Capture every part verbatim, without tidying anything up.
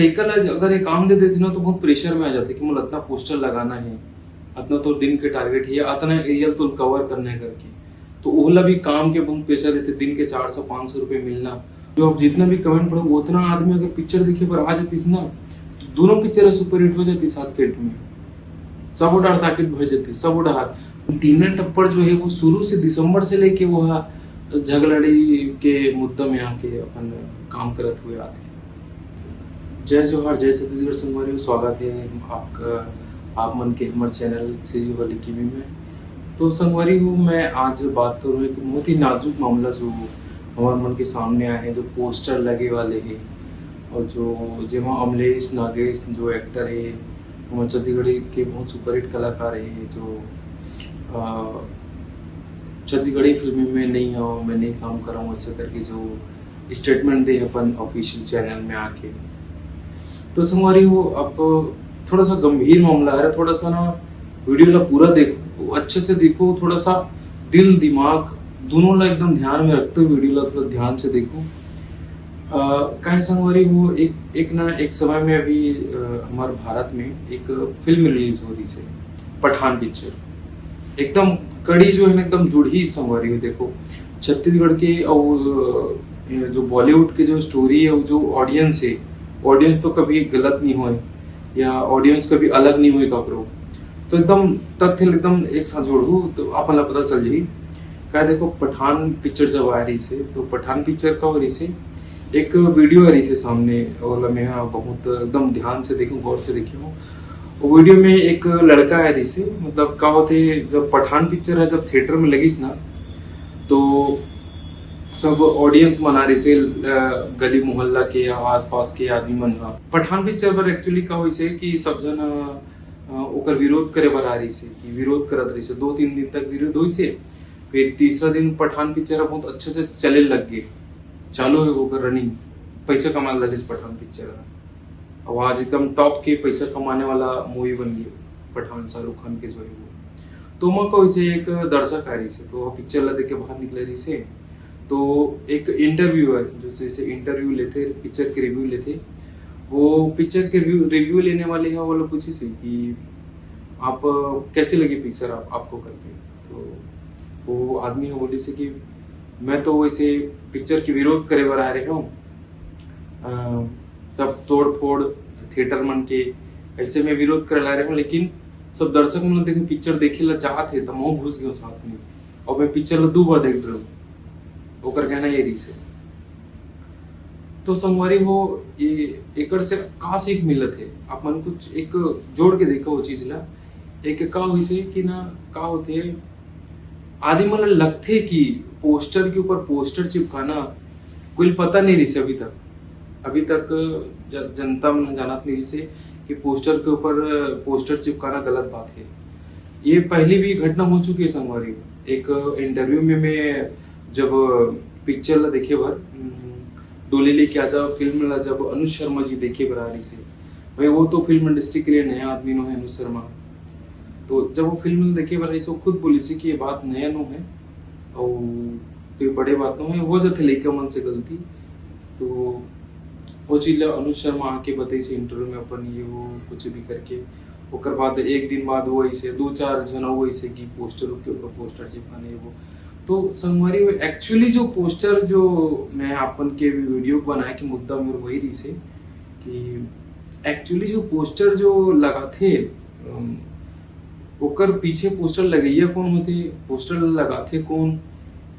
लइका ला अगर ये काम दे देथे ना, तो बहुत प्रेशर में आ जाथे कि मोला अतना पोस्टर लगाना हे, अतना तो दिन के टारगेट हे, अतना एरिया तो कवर करना हे करके। तो ओला भी काम के बहुत प्रेशर रहथे, दिन के चार सौ पाँच सौ रुपये मिलना। जो अब जितना भी कमेंट पढ़ो, उतना आदमी अगर पिक्चर देखे बर आ जातिस ना, तो दोनों पिक्चर सुपर हिट हो जातिस साथ के में, सबो डार ताकत भर जातिस, सबो डार। तीना टप्पड़ जो है वो शुरू से दिसंबर से लेके वो ह झगलड़ी के मुद्दा में आके अपन काम करत हुए आते। जय जोहार, जय छत्तीसगढ़ संगवारी हो, स्वागत है आपका, आप मन के हमर चैनल सीजी वाली टीवी में। तो संगवारी हो, मैं आज बात करूँ एक बहुत ही नाजुक मामला जो हमारे मन के सामने आए हैं, जो पोस्टर लगे वाले हैं और जो जेमा अमलेश नागेश जो एक्टर है, हमर छत्तीसगढ़ी के बहुत सुपरहिट कलाकार है जो अ, छत्तीसगढ़ी फिल्म में नहीं हो, मैं नहीं काम कर रहा हूँ, ऐसा करके जो स्टेटमेंट दे अपन ऑफिशियल चैनल में आके। तो संगवारी हो, अब थोड़ा सा गंभीर मामला है, थोड़ा सा ना वीडियो ला पूरा देखो, अच्छे से देखो, थोड़ा सा दिल दिमाग दोनों ला एकदम ध्यान में रखते हुए वीडियो ला थोड़ा ध्यान से देखो। अ, काहे संगवारी हो, एक एक ना एक समय में अभी अ, हमारे भारत में एक फिल्म रिलीज हो रही है, पठान पिक्चर। एकदम कड़ी जो है ना, एकदम जुड़ही संगवारी हो। देखो, छत्तीसगढ़ के और अ, जो बॉलीवुड के जो स्टोरी है, वो जो ऑडियंस है, ऑडियंस तो कभी गलत नहीं होए या ऑडियंस कभी अलग नहीं होए ककरो। तो एकदम तथ्य एकदम एक साथ जोड़हू तो आप ला पता चल जाही। का देखो, पठान पिक्चर जब आ रही से, तो पठान पिक्चर का हो रही से, एक वीडियो आ रही से सामने, और मैं यहाँ बहुत एकदम ध्यान से देखूँ, गौर से देखूँ। वो वीडियो में एक लड़का आ रही से, मतलब का होते, जब पठान पिक्चर है जब थिएटर में लगिस ना, तो सब ऑडियंस मन आ रही से, अ, गली मोहल्ला के या आसपास के आदमी मन ह। पठान पिक्चर पर एक्चुअली का होइसे कि सब जन अ, अ, ओकर विरोध करे बर आ रही से, कि विरोध करत रही से, दो तीन दिन तक विरोध होइसे। फिर तीसरा दिन पठान पिक्चर बहुत अच्छे से चले लग गए, चालू है ओकर रनिंग, पैसा कमाए लगिस पठान पिक्चर ह। अब आज एकदम टॉप के पैसा कमाने वाला मूवी बन गई पठान, शाहरुख खान के जो है वो। तो मैं कहूँ से एक दर्शक आ रही से, तो वो पिक्चर ला देख के बाहर निकले रही से, तो एक इंटरव्यूअर जो से, से इंटरव्यू लेते, पिक्चर के रिव्यू लेते, वो पिक्चर के रिव्यू, रिव्यू लेने वाले हैं, वो लोग पूछे से कि आप, अ, कैसे लगी पिक्चर आप, आपको करके। तो वो आदमी है बोली से कि मैं तो वैसे पिक्चर के विरोध करे बर आ रहे हूँ, अ, सब तोड़ फोड़ थिएटर मन के, ऐसे में विरोध करे ला रहे हूँ, लेकिन सब दर्शक मन देखे, पिक्चर देखे ला चाहत है, तो मैं घुस गया साथ में, और मैं पिक्चर ला दो बार देख रहा हूँ। ओकर कहना ये रही से। तो संगवारी हो, ये एकर से का सीख मिलत है, आप मन कुछ एक जोड़ के देखो वो चीज ला। एक का होइसे कि ना, का होते, आदमी मन ल लगथे कि पोस्टर के ऊपर पोस्टर चिपकाना, कोई ल पता नहीं रहिसे अभी तक। अभी तक ज-, जनता मन जानत नहीं रहिसे कि पोस्टर के ऊपर पोस्टर चिपकाना गलत बात है। ये पहले भी घटना हो चुकी है संगवारी। एक इंटरव्यू में मैं जब पिक्चर ला देखे बर, उम, डोली लेके आजा फिल्म ला जब अनुज शर्मा जी देखे बर आ रही से, भाई वो तो फिल्म इंडस्ट्री के लिए नया आदमी नो है अनुज शर्मा। तो जब वो फिल्म देखे बर रही से, वो खुद बोली से कि ये बात नया नो है और कोई बड़े बात नो है, हो जाते लइका मन से गलती। तो वो चीज ला अनुज शर्मा आके बताई से इंटरव्यू में अपन ये वो कुछ भी करके, ओकर बाद एक दिन बाद वो ऐसे दो चार जना वो ऐसे कि पोस्टर के ऊपर पोस्टर चिपकाने वो। तो संगवारी, वो एक्चुअली जो पोस्टर जो मैं अपन के वीडियो बनाए के मुद्दा मेरे वही रही से कि एक्चुअली जो पोस्टर जो लगाथे, अम, ओकर पीछे पोस्टर लगइया कौन होथे, पोस्टर लगाथे कौन,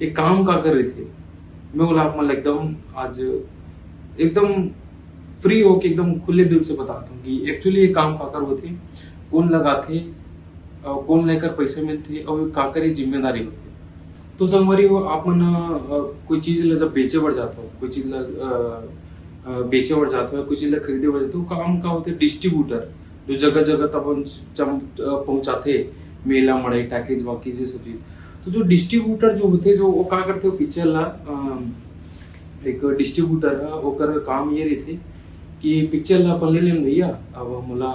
ये काम का कर रहिथे, मैं बोला आप मन ल एकदम आज एकदम फ्री होके एकदम खुले दिल से बताता हूँ कि एक्चुअली ये काम का कर होथे, कौन लगाथे, अ, कौन लेकर पैसे मिलथे और काकर ये जिम्मेदारी होथे। तो संगवारी हो, आप मन, अ, कोई चीज ला जब बेचे बर जात हो, कोई चीज ला, अ, अ, बेचे बर जात हो, कोई चीज ला खरीदे बर जात हो, काम का होथे? डिस्ट्रीब्यूटर, जो जगह जगह तक अपन चम-, अ, पहुंचाथे, मेला मड़ई, टॉकीज वाकीज, ये सब चीज। तो जो डिस्ट्रीब्यूटर जो होथे, जो वो का करथे, वो पिक्चर ला, अ, एक डिस्ट्रीब्यूटर ह, ओकर काम ये रहिथे कि पिक्चर ला अपन ले लेन भैया, अब मोला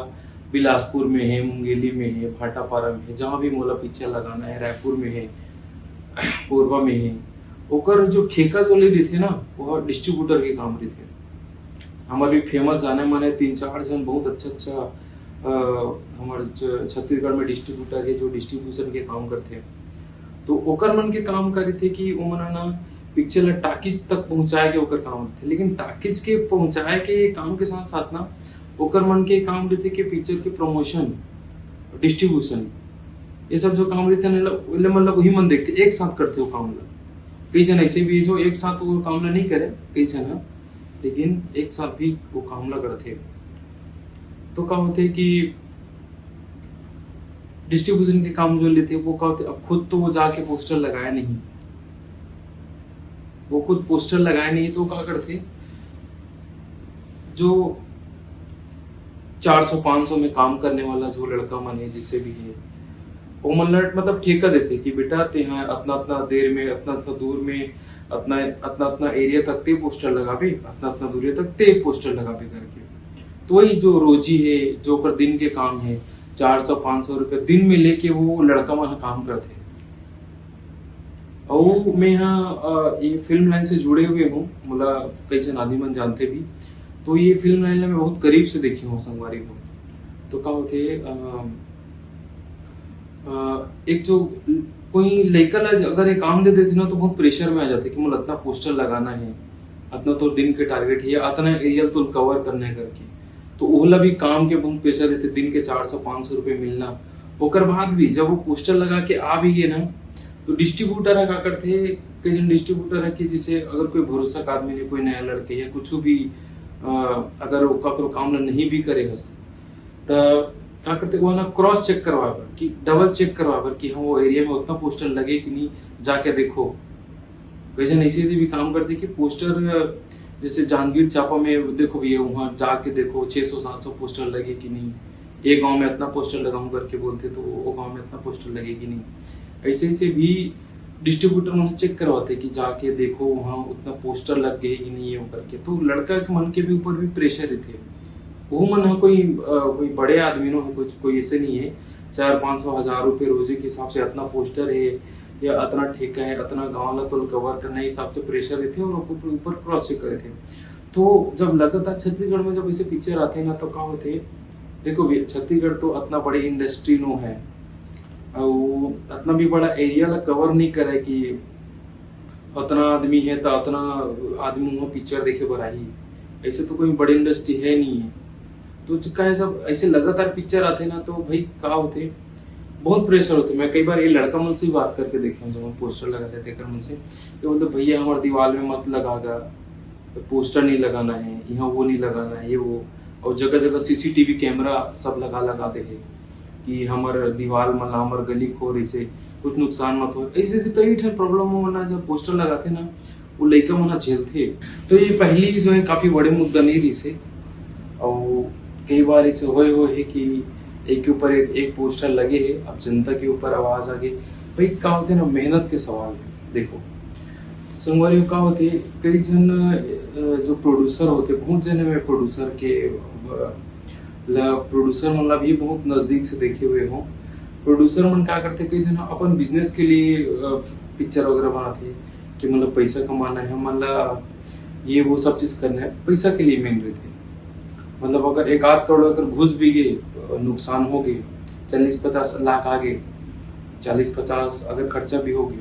बिलासपुर में है, मुंगेली में है, भाटापारा में है, जहाँ भी मोला पिक्चर लगाना है, रायपुर में है, कोरबा में है, ओकर जो ठेका जो ले रहिथे ना, वो डिस्ट्रीब्यूटर के काम रहिथे। हमर भी फेमस जाने माने तीन चार झन बहुत अच्छा अच्छा, अ, हमर ज-, छत्तीसगढ़ में डिस्ट्रीब्यूटर हे जो डिस्ट्रीब्यूशन के काम करथे। तो ओकर मन के काम का रहिथे कि ओमन ह ना पिक्चर ला टाकीज तक पहुंचाए के ओकर काम रहिथे, लेकिन टाकीज के पहुंचाए के काम के साथ साथ ना ओकर मन के काम रहिथे कि पिक्चर के प्रमोशन, डिस्ट्रीब्यूशन, ये सब जो काम रहिथे ना, एला, एला मतलब वही मन देखथे, एक साथ करथे वो काम ला। कई झन ऐसे भी हे जो एक साथ वो काम ला नहीं करे, कई झन ह, लेकिन एक साथ भी वो काम ला करथे। तो का होथे कि डिस्ट्रीब्यूशन के काम जो लेथे, वो का होथे, अब खुद तो वो जाके पोस्टर लगाया नहीं, वो खुद पोस्टर लगाया नहीं, तो का करथे, जो चार सौ पाँच सौ में काम करने वाला जो लड़का मन हे, जिसे भी हे, वो मन ल मतलब ठेका देथे कि बेटा, ते ह अतना अतना देर में, अतना अतना दूर में, अतना अतना अतना एरिया तक ते पोस्टर लगाबे, अतना अतना दूरिया तक ते पोस्टर लगाबे करके। तो वही जो रोजी हे, जो ओकर दिन के काम हे, चार सौ पाँच सौ रुपया दिन में लेके वो लड़का मन ह काम करथे। अउ मैं ह, अ, ये फिल्म लाइन से जुड़े हुए हूँ, मोला कई झन आदमी मन जानथे भी, तो ये फिल्म लाइन ला मैं बहुत करीब से देखे हूँ संगवारी हो। तो का होथे, अ, अ, एक जो कोई लइका ला अगर ये काम दे देथे ना, तो बहुत प्रेशर में आ जाथे कि मोला अतना पोस्टर लगाना हे, अतना तो दिन के टारगेट हे, अतना एरिया तो कवर करना हे करके। तो ओला भी काम के बहुत प्रेशर रहिथे, दिन के चार सौ पाँच सौ रुपये मिलना। ओकर बाद भी जब वो पोस्टर लगा के आ भी गे ना, तो डिस्ट्रीब्यूटर ह का करथे, कई झन डिस्ट्रीब्यूटर ह कि जैसे अगर कोई भरोसा का आदमी नहीं, कोई नया लड़के या कुछ भी, अ, अगर वो ककरो काम ला नहीं भी करे हस, त का करथे, वो ना क्रॉस चेक करवाए बर कि डबल चेक करवाए बर कि हाँ, वो एरिया में उतना पोस्टर लगे कि नहीं, जाके देखो। कई झन ऐसे ऐसे भी काम करथे कि पोस्टर, जैसे जांजगीर चांपा में देखो भैया, वहाँ जाके देखो छः सौ सात सौ पोस्टर लगे कि नहीं, ये गांव में इतना पोस्टर लगाऊं करके बोलथे, तो वो गांव में इतना पोस्टर लगे कि नहीं। ऐसे ऐसे भी डिस्ट्रीब्यूटर मन चेक करवाथे कि जाके देखो वहाँ उतना पोस्टर लग गए कि नहीं है करके। तो लड़का के मन के भी ऊपर भी प्रेशर रहिथे। वो मन ह कोई, अ, कोई बड़े आदमी नो है, कुछ कोई ऐसे नहीं है। चार पाँच सौ, हजार रुपये रोजे के हिसाब से इतना पोस्टर है या इतना ठेका है, इतना गांव ला तो कवर करना, हिसाब से प्रेशर रहिथे और ओकर ऊपर क्रॉस चेक करथे। तो जब लगातार छत्तीसगढ़ में जब ऐसे पिक्चर आथे ना, तो का होथे, देखो भैया, छत्तीसगढ़ तो इतना बड़ी इंडस्ट्री नो है, अउ इतना भी बड़ा एरिया ला कवर नहीं करे कि उतना आदमी है तो उतना आदमी वहाँ पिक्चर देखे बर आही। ऐसे तो कोई बड़ी इंडस्ट्री है नहीं है। तो ज-, काहे सब ऐसे लगातार पिक्चर आथे ना, तो भाई का होथे, बहुत प्रेशर होथे। मैं कई बार ये लड़का मन से भी बात करके देखे हूँ, जब हम पोस्टर लगाते थे, तेकर मन से, तो बोलते, "भैया, हमारे दीवार में मत लगा गा, पोस्टर नहीं लगाना है, यहाँ वो नहीं लगाना है, ये वो।" और जगह जगह सीसीटीवी कैमरा सब लगा लगा दे है कि हमर दीवार मन ला, हमर गली खोर इसे कुछ नुकसान मत हो। ऐसे ऐसे कई ठन प्रॉब्लम हो ना, जब पोस्टर लगाते ना, वो लइका मन ह झेलथे। तो ये पहली जो है काफी बड़े मुद्दा नहीं रहिस हे। और कई बार ऐसे होए हुए है कि एक के ऊपर एक, एक पोस्टर लगे है, अब जनता के ऊपर आवाज आ गई। भाई का होथे ना, मेहनत के सवाल है। देखो संगवारी का होथे, कई झन, अ, जो प्रोड्यूसर होथे, बहुत जने मैं प्रोड्यूसर के, अ, ला, प्रोड्यूसर मन ला भी बहुत नजदीक से देखे हुए हूँ। प्रोड्यूसर मन का करथे, कई झन अपन बिजनेस के लिए, अ, पिक्चर वगैरह बनाथे कि मतलब पैसा कमाना है, मतलब ये वो सब चीज करना है, पैसा के लिए मेन रहिथे। मतलब अगर एक आध करोड़ अगर घुस भी गए, अ, नुकसान हो गए, चालीस पचास लाख आ गए, चालीस पचास अगर खर्चा भी हो गया,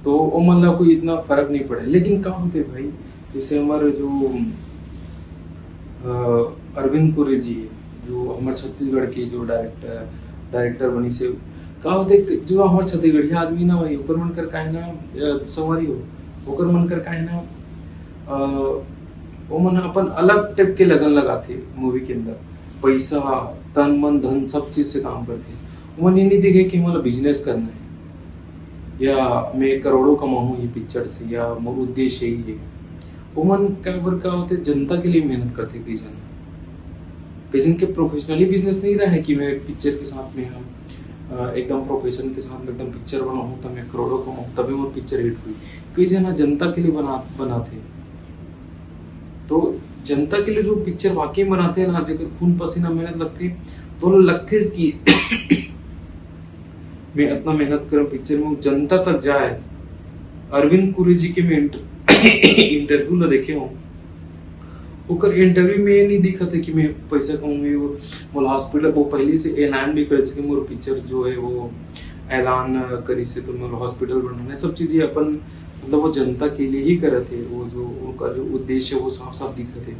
तो ओमन ला कोई इतना फर्क नहीं पड़े। लेकिन का होथे भाई, जैसे हमारे जो, अ, अरविंद कुरे जी है, जो हमारे छत्तीसगढ़ के जो डायरेक्टर, डायरेक्टर बनी से, का होथे, जो हमारे छत्तीसगढ़िया आदमी ना भाई, ओकर मन कर काहे ना, अ, संगवारी हो, ओकर मन कर काहे ना, अ, ओमन अपन अलग टाइप के लगन लगाथे मूवी के अंदर, पैसा, तन, मन, धन, सब चीज से काम करथे। ओमन ये नहीं देखे कि हमला बिजनेस करना है या मैं करोड़ों कमाऊँ ये पिक्चर से या मोर उद्देश्य यही है। ओमन का बर का होथे, जनता के लिए मेहनत करथे कई झन। कई झन के प्रोफेशनली बिजनेस नहीं रहे कि मैं पिक्चर के साथ में हम, अ, एकदम प्रोफेशन के साथ में एकदम पिक्चर बनाऊँ, तब मैं करोड़ों कमाऊँ, तभी मोर पिक्चर हिट हुई। कई झन ह जनता के लिए बना, बनाथे। तो जनता के लिए जो पिक्चर वाकई बनाथे ना, जेकर खून पसीना मेहनत लगथे, तो लगथे कि मैं इतना मेहनत करूँ पिक्चर में, जनता तक जाए। अरविंद कुरे जी के मैं इंटर-, इंटरव्यू ला देखे हूँ, ओकर इंटरव्यू में ये नहीं दिखत है कि मैं पैसा कमाऊंगी। वो मोला हॉस्पिटल, वो पहले से ऐलान भी करे कि मोर पिक्चर जो है वो ऐलान करिस हे तो मोर हॉस्पिटल बनाना है, सब चीजें अपन मतलब वो जनता के लिए ही करत है। वो जो उनका जो उद्देश्य है वो साफ साफ दिखत है।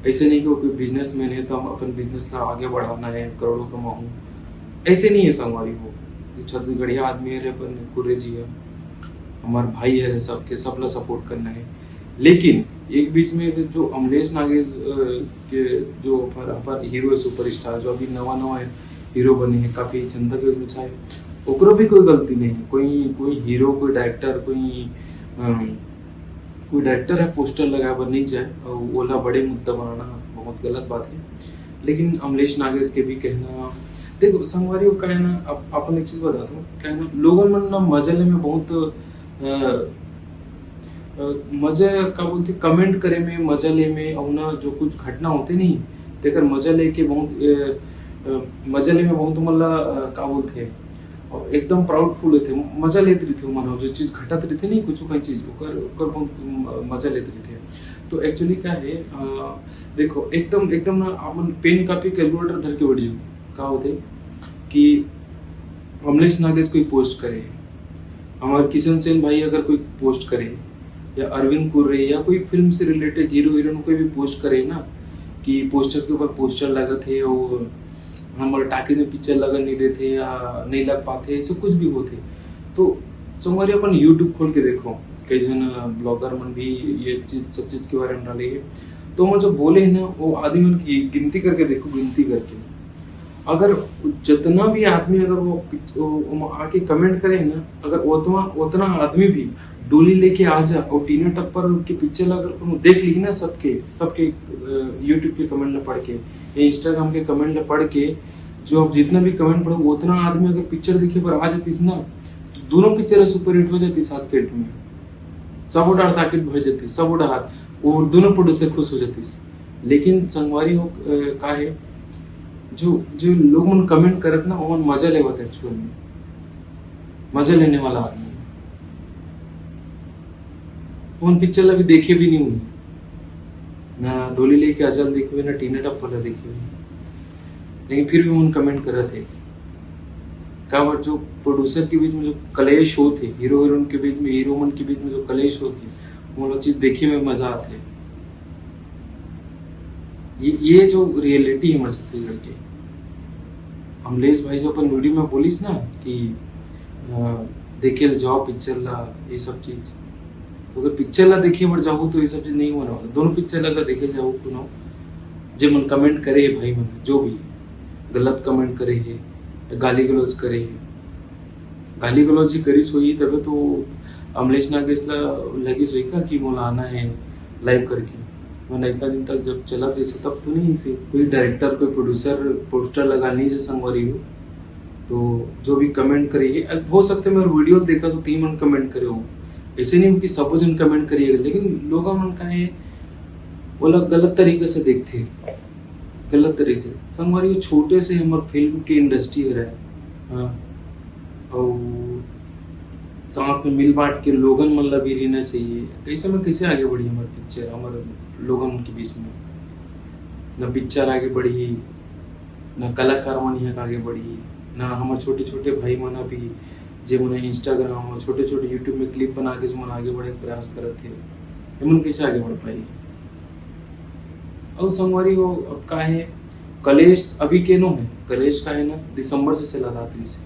ऐसे नहीं कि वो कोई बिजनेसमैन है तो हम अपन बिजनेस ला आगे बढ़ाना है, करोड़ों कमाऊं, ऐसे नहीं है संगवारी। वो छत्तीसगढ़िया आदमी है, अपन कुर्रे जी है, हमारे भाई है, सबके सबला सपोर्ट करना है। लेकिन एक बीच में जो अमलेश नागेश के जो अपन अपन हीरो है, सुपरस्टार जो अभी नवा नवा है, हीरो बने हैं, काफी जनता के बीच में छाए, ओकरो भी कोई गलती नहीं है। कोई कोई हीरो, कोई डायरेक्टर, कोई कोई डायरेक्टर है पोस्टर लगाए बर नहीं जाए और ओला बड़े मुद्दा बनाना बहुत गलत बात है। लेकिन अमलेश नागेश के भी कहना, देखो संगवारी हो, कहना अपन एक चीज बताता हूँ, कहना लोगन मन ना मजा ले में बहुत मजा का बोलते, कमेंट करे में मजा ले में और ना जो कुछ घटना होते नहीं, तेकर मजा लेके बहुत मजा ले में बहुत मतलब का बोलते हैं, और एकदम प्राउडफुल होते, मजा लेते रहते हो मन, जो चीज घटत रहते नहीं कुछ कोई चीज ओकर ओकर बहुत मजा लेते रहते। तो एक्चुअली क्या है, देखो एकदम एकदम ना अपन पेन कॉपी कैलकुलेटर धर के बैठ जाओ। का होते कि अमलेश नागेश कोई पोस्ट करे, हमारे किशन सेन भाई अगर कोई पोस्ट करे, या अरविंद कुर्रे या कोई फिल्म से रिलेटेड हीरो हीरोइन कोई भी पोस्ट करे ना कि पोस्टर के ऊपर पोस्टर लगत है और हमारे टाकी में पिक्चर लगन नहीं देते या नहीं लग पाते, ऐसे कुछ भी होते। तो संगवारी अपन यूट्यूब खोल के देखो, कई जन ब्लॉगर मन भी ये चीज सब चीज के बारे में डाले है। तो वो जो बोले है ना वो आदमी मन की गिनती करके देखो, गिनती करके अगर जितना भी आदमी अगर वो आके कमेंट करे ना, अगर उतना उतना आदमी भी डोली लेके आ जा और टीना टप्पर के पिक्चर अगर कोनो देख ली ना, सबके सबके यूट्यूब के कमेंट ला पढ़ के या इंस्टाग्राम के कमेंट ला पढ़ के, जो अब जितना भी कमेंट पढ़ो उतना आदमी अगर पिक्चर देखे पर आ जातीस ना, तो दोनों पिक्चर सुपर हिट हो जाती साथ के में। सब उड़ा टारगेट भर जाती, सब उड़ा हाथ, वो दोनों प्रोड्यूसर खुश हो जातीस। लेकिन संगवारी हो का है, जो जो लोग मन कमेंट करत ना, ओमन मजा लेवत एक्चुअल में, मजा लेने वाला आदमी। ओमन पिक्चर ला भी देखे भी नहीं हुई, ना डोली लेके आजा देखे हुए, ना टीना टप्पर ला देखे हुए, लेकिन फिर भी ओमन कमेंट करत है। काबर जो प्रोड्यूसर के बीच में जो कलेश होत है, हीरो हीरोइन के बीच में, हीरो मन के बीच में जो कलेश होत है, वो चीज देखे में मजा आते है। ये ये जो रियलिटी है हमारे छत्तीसगढ़ के, अमलेश भाई जो अपन वीडियो में बोलिस ना कि देखे जाओ पिक्चर ला, ये सब चीज, तो अगर पिक्चर ला देखे बर जाओ तो ये सब चीज नहीं होने वाला। दोनों पिक्चर ला अगर देखे जाओ तो ना, जे मन कमेंट करे है भाई मन, जो भी गलत कमेंट करे है, गाली गलौज करे है, गाली गलौज ही करिस होही तबे तो अमलेश नागेश ला लगिस होही का कि मोला आना है लाइव करके। मैंने इतना दिन तक जब चला जैसे तब तो नहीं से कोई डायरेक्टर, कोई प्रोड्यूसर पोस्टर लगा नहीं जे संगवारी हो। तो जो भी कमेंट करिए, हो सकता है मेरे वीडियो देखा तो तीन मन कमेंट करे हो, ऐसे नहीं कि सब जन कमेंट करिए, लेकिन लोग मन का है वो लोग गलत तरीके से देखते हैं, गलत तरीके से। संगवारी छोटे से हमारे फिल्म की इंडस्ट्री है, हाँ, और साथ में मिल बांट के लोगन मन ला भी रहना चाहिए। ऐसे में कैसे आगे बढ़ी हमारे पिक्चर, हमारे लोगन के बीच में ना पिक्चर आगे बढ़ी, ना कलाकार मन यहाँ आगे बढ़ी, ना हमारे छोटे छोटे भाई मन अभी जे मन इंस्टाग्राम और छोटे छोटे यूट्यूब में क्लिप बना के जो मन आगे बढ़े के प्रयास करत है, ये मन कैसे आगे बढ़ पाई? और संगवारी हो अब का है, कलेश अभी के नो है, कलेश का है ना दिसंबर से चला था से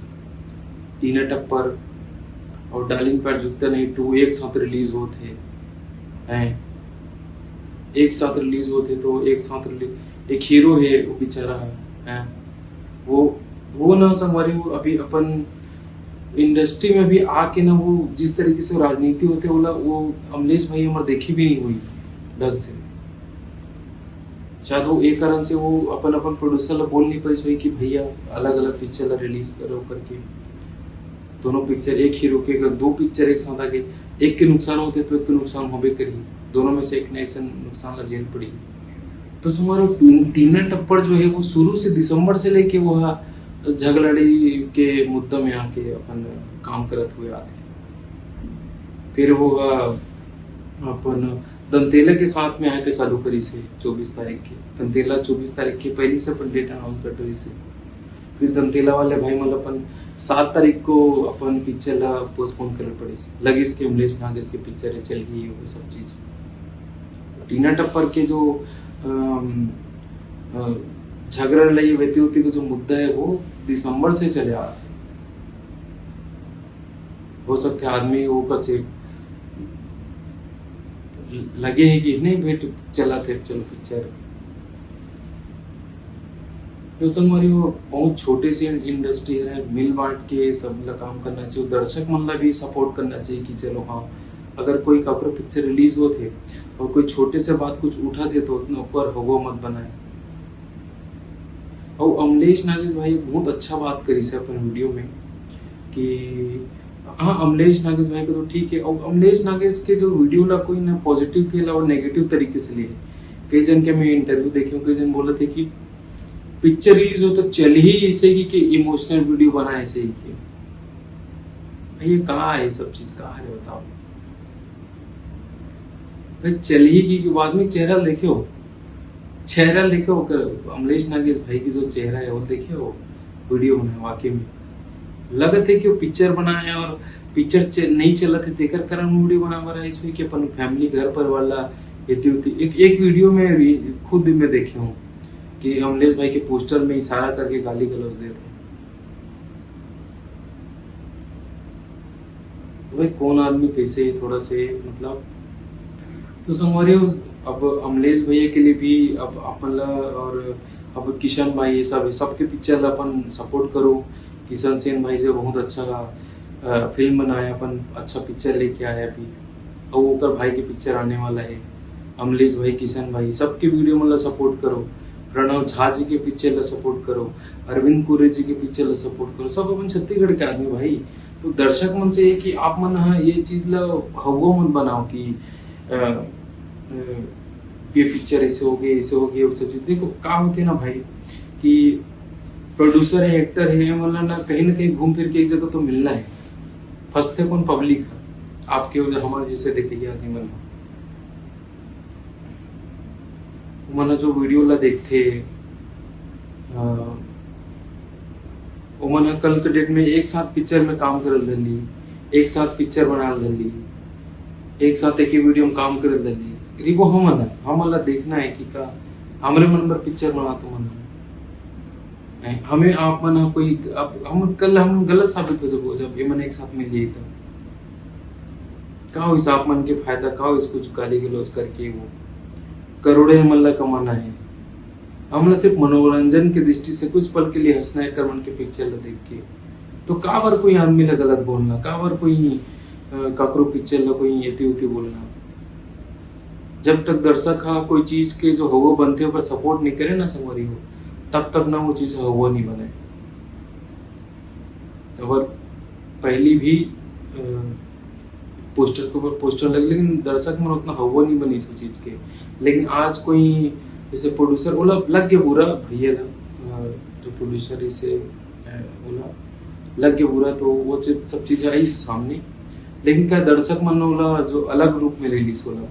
टीना टप्पर और डार्लिंग प्यार झुकता नहीं टू एक साथ रिलीज होते हैं, एक साथ रिलीज होते तो एक साथ रिलीज, एक हीरो है वो बेचारा है, हैं? वो वो ना संगवारी वो अभी अपन इंडस्ट्री में भी आके ना वो जिस तरीके से राजनीति होते बोला वो अमलेश भाई हमारे देखी भी नहीं हुई ढंग से। शायद वो एक कारण से वो अपन अपन प्रोड्यूसर ला बोल नहीं पाई कि भैया अलग अलग पिक्चर ला रिलीज करो करके। दोनों पिक्चर एक हीरो के अगर दो पिक्चर एक साथ आगे एक के नुकसान होते तो एक के नुकसान होबे करी, दोनों में से एक ने ऐसे नुकसान ला झेल पड़ी। तो हमारा टीना टप्पड़ जो है वो शुरू से दिसंबर से लेके वो झगलड़ी के मुद्दा में आके अपन काम करत हुए आते। फिर वो अपन दंतेला के साथ में आके चालू करिस हे चौबीस तारीख के। दंतेला चौबीस तारीख के पहली से अपन डेट अनाउंस कर रहिस हे। फिर दंतेला वाले भाई मन अपन सात तारीख को अपन पिक्चर ला पोस्टपोन करे पड़िस। लगिस के अमलेश नागेश के पिक्चर चल गई, वो सब चीज। टीना टप्पर के जो अम, अ, झगड़ा लड़ाई वेती उती के जो मुद्दा है, वो दिसंबर से चले आ रहा है। हो सकता है आदमी ओकर से लगे है कि नहीं भाई, चला थे, चलो पिक्चर। तो संगवारी हो, बहुत छोटे से इंडस्ट्री है, मिल बांट के सब ला काम करना चाहिए, दर्शक मन ला भी सपोर्ट करना चाहिए कि चलो हाँ, अगर कोई काकरो पिक्चर रिलीज होत हे और कोई छोटे से बात कुछ उठा दे तो उतना ऊपर हवा मत बनाए। और अमलेश नागेश भाई बहुत अच्छा बात करिस हे अपन वीडियो में कि हाँ, अमलेश नागेश भाई को तो ठीक है। और अमलेश नागेश के जो वीडियो ला कोई ना पॉजिटिव के अलावा नेगेटिव तरीके से ले, कई जन के मैं इंटरव्यू देखे हूँ, कई जन बोलत हे कि पिक्चर रिलीज हो तो चल ही ऐसे ही कि इमोशनल वीडियो बनाए ऐसे ही के। भाई, ये कहाँ है, ये सब चीज कहाँ है, बताओ। भाई, चल ही की, की बाद में चेहरा देखे हो, चेहरा देखे हो, कर अमलेश नागेश भाई की जो चेहरा है वो देखे हो वीडियो बनाए, वाकई में लगत है कि वो पिक्चर बनाए और पिक्चर चे-, नहीं चलत है, तेकर कारण वीडियो बना रहा है इसमें कि अपन फैमिली घर पर वाला इतनी होती। एक, एक वीडियो में भी खुद मैं देखे हूँ कि अमलेश भाई के पोस्टर में इशारा करके गाली गलौज देते हैं। तो भाई, कौन आदमी कैसे थोड़ा से, मतलब, तो संगवारी हो, अब अमलेश भैया के लिए भी अब अपन ला और अब किशन भाई, ये सब, सबके पिक्चर ला अपन सपोर्ट करो। किशन सेन भाई जो बहुत अच्छा, अ, फिल्म बनाया, अपन अच्छा पिक्चर लेके आया अभी, और ओकर भाई के पिक्चर आने वाला है। अमलेश भाई, किशन भाई, सबके वीडियो मन ला सपोर्ट करो। प्रणव झा जी के पिक्चर ला सपोर्ट करो, अरविंद कुरे जी के पिक्चर ला सपोर्ट करो। सब अपन छत्तीसगढ़ के आदमी भाई, तो दर्शक मन से ये कि आप मन ह ये चीज ला हवा मत बनाओ कि, अ, अ, ये पिक्चर ऐसे हो गए, ऐसे हो गए, वो सब चीज। देखो, का होते ना भाई कि प्रोड्यूसर है, एक्टर है, ये मन ला ना कहीं ना कहीं घूम फिर के एक जगह तो मिलना है। फंसते कौन? पब्लिक है, आपके वजह, हमारे जैसे देखइया आदमी मन ह। ओमन ह जो वीडियो ला देखथे, अ, ओमन ह कल के डेट में एक साथ पिक्चर में काम करल धरली, एक साथ पिक्चर बनाल धरली, एक साथ एक ही वीडियो में काम करल धरली। रिबो हमन ह, हमन ला देखना है कि का हमरे मन बर पिक्चर बनात ओमन ह। नहीं, हमें आप मन ह कोई, अब हम कल हम गलत साबित हो जाबो जब ये मन एक साथ मिल जाई तब। का होइस आप मन के फायदा, का होइस कुछ गाली गलौज करके? वो करोड़े हमन ला कमाना है, हमला सिर्फ मनोरंजन के दृष्टि से कुछ पल के लिए हंसना है, एकर मन के पिक्चर ला देख के। तो काबर कोई आदमी ला गलत बोलना, काबर कोई, अ, काकरो पिक्चर ला कोई एती उती बोलना? जब तक दर्शक ह कोई चीज के जो हवा बनथे ओकर सपोर्ट नहीं करे ना संगवारी हो, तब तक ना वो चीज हवा नहीं बने। अगर पहली भी, अ, पोस्टर के ऊपर पोस्टर लगे, लेकिन दर्शक मन उतना हवा नहीं बनिस वो चीज के। लेकिन आज कोई जैसे प्रोड्यूसर ओला लग गया बुरा भैया ला, अ, जो प्रोड्यूसर इसे, अ, ओला लग गया बुरा, तो वो चीज, सब चीज आई सामने। लेकिन का दर्शक मन ओला जो अलग रूप में ले लीस ओला,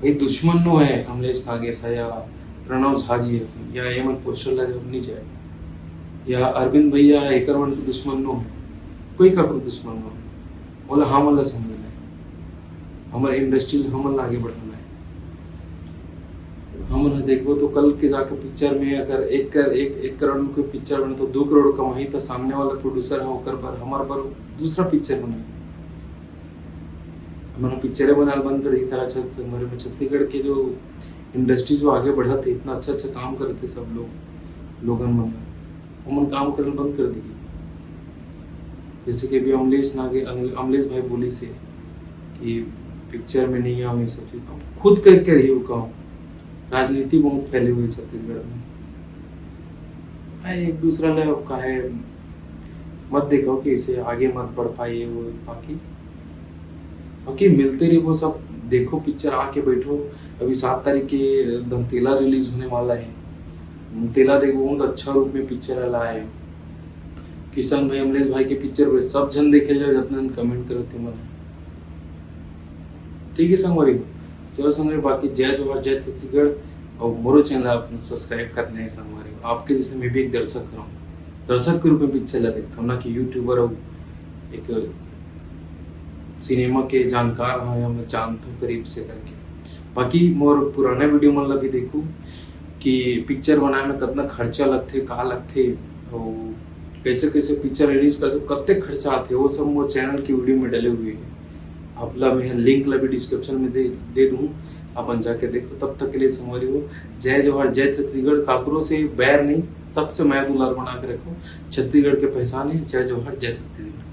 भाई दुश्मन नो है कमलेश नागेश है या प्रणव झा जी है या ये मन पोस्टर लगे नहीं जाए या अरविंद भैया एकर मन के दुश्मन नो है, कोई काकरो दुश्मन नो है। ओला हमन ला समझना है, हमर इंडस्ट्री ला हमन ला आगे बढ़ाना है। हमन ह देखबो तो कल के जाके पिक्चर में अगर एक कर, एक, एक करोड़ में कोई पिक्चर बने तो दो करोड़ कमाही, तो सामने वाला प्रोड्यूसर है ओकर बर, हमर बर दूसरा पिक्चर बनाही। हमन पिक्चरें बनाल बंद कर दी, त अच्छा से हमारे में छत्तीसगढ़ के जो इंडस्ट्री जो आगे बढ़त है, इतना अच्छा अच्छा काम करत है सब लोग, लोगन मन ह, ओमन काम करल बंद कर दी। जैसे कि अभी अमलेश नागे, अमल-, अमलेश भाई बोलिस हे कि पिक्चर में नहीं आवे, ये सब चीज। अब खुद कर कर ही वो काम, राजनीति बहुत फैले हुए छत्तीसगढ़ में। भाई, एक दूसरा ले काहे मत देखो कि इसे आगे मत बढ़ पाइए वो बाकी, बाकी मिलते रहिबो सब। देखो पिक्चर, आके बैठो। अभी सात तारीख के दंतेला रिलीज होने वाला है। दंतेला देखो, बहुत अच्छा रूप में पिक्चर वाला है। किशन भाई, अमलेश भाई के पिक्चर पे सब झन देखे ले, जतना कमेंट करत हे मन। ठीक है संगवारी, चलो संगवारी, बाकी जय जोहार, जय छत्तीसगढ़। और मोरो चैनल आप सब्सक्राइब करने हैं संगवारी। आपके जैसे मैं भी एक दर्शक हूँ, दर्शक के रूप में पिक्चर ला देखता हूँ, ना कि यूट्यूबर और एक सिनेमा के जानकार हूँ या मैं जानता हूँ करीब से करके। बाकी मोर पुराना वीडियो मन ला भी देखो कि पिक्चर बनाए में कितना खर्चा लगथे, का लगथे, और कैसे कैसे पिक्चर रिलीज करथे, कत्ते खर्चा आथे, वो सब मोर चैनल की वीडियो में डले हुए हैं। आप ला मैं लिंक ला भी डिस्क्रिप्शन में दे, दे दूँ, अपन जाके देखो। तब तक के लिए संगवारी हो, जय जोहार, जय छत्तीसगढ़। काकरो से बैर नहीं, सबसे मया दुलार बना के रखो। छत्तीसगढ़ के पहचान है। जय जोहार, जय छत्तीसगढ़।